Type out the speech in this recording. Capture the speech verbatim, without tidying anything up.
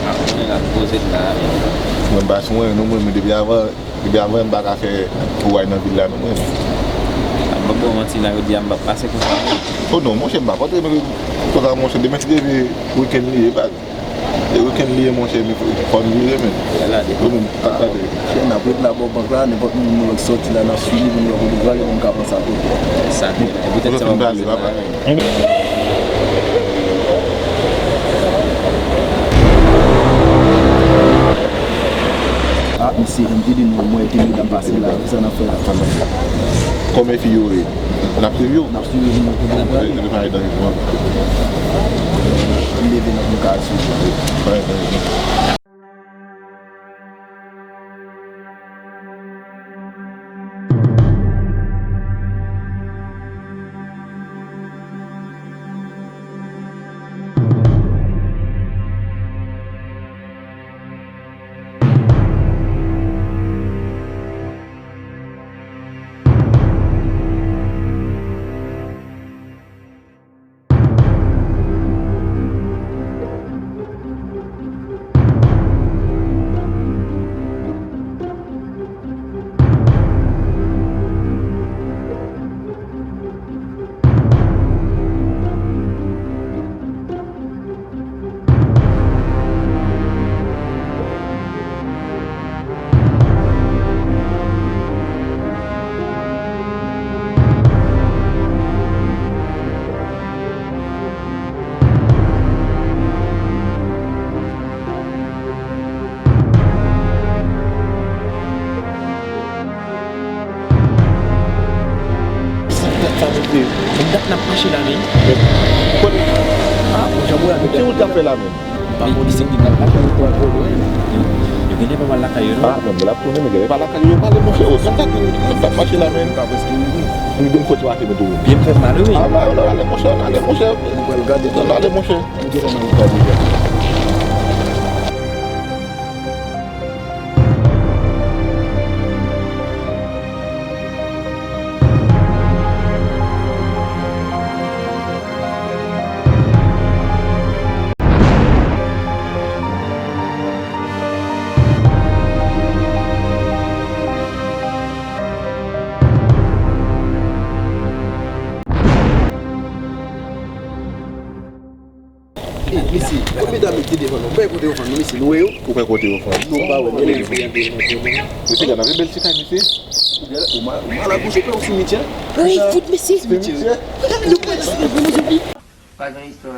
Ah, mwen la poze la. Mwen pa sou mwen, non, mwen, mwen depi avan, depi avan, m pa ka fè kouway nan vil la, non, mwen. Ah, mwen bon manti la, yo di a m pa pase konsa, non. Oh non, monchè, m pa kontre, men konsa, monchè, demen se depi wikenn li ye, baz. E wikenn li ye, monchè, men fò n vire, men. Yo menm, pa gade. Chè, n ap ret la bò bank la, nenpòt moun nou wè k sòti la, n ap swiv li pou n wè kote l prale, pou n ka pran sa kote. Sa, e poutèt sa, w ap pale, papa. Ah, mesye, M T D nou, mwen, te medam pase la, kisa n ap fè la? Kòman fi yo ye? N ap swiv yo? N ap swiv yo pou nou kote l prale. Yo pa dan yo. M leve nan pou m ka swiv yo. Pa dan yo. Sa dat sa, mesye. Yon dat n ap mache la, men. Kot? Ah, bon, jan mwen avè dat. Ki wout k ap fè la, men? M pa konnen si gen dat lakay yo pral vòlè. Yo gen pa mal lakay yo, non? Ah, men, men l ap tounen, men gen pa lakay yo pale, monchè. Oh, sa dat, dat mache la, men. Ka prèske rive. Nou gen fòt mache, men tou. Byen fèt la, wi. Ah, ba, ale, monchè, ale, monchè. Nou pral gade. Ale, monchè. Mesye, konbyen dam ki te devan nou? Ou pa wè kote yo fann nou, mesye, nou wè yo? Ou pa wè kote yo fann nou? Nou pa wè, men lè yo vle antre nan tè nou. Mesye, gade, anpil bèl ti kay, mesye. Ou mal, ou mal abouche, pa yon simityè. Ay, fout, mesye. Simityè. Nou pa nan simityè, nou pa nan simityè. Pa gen istwa.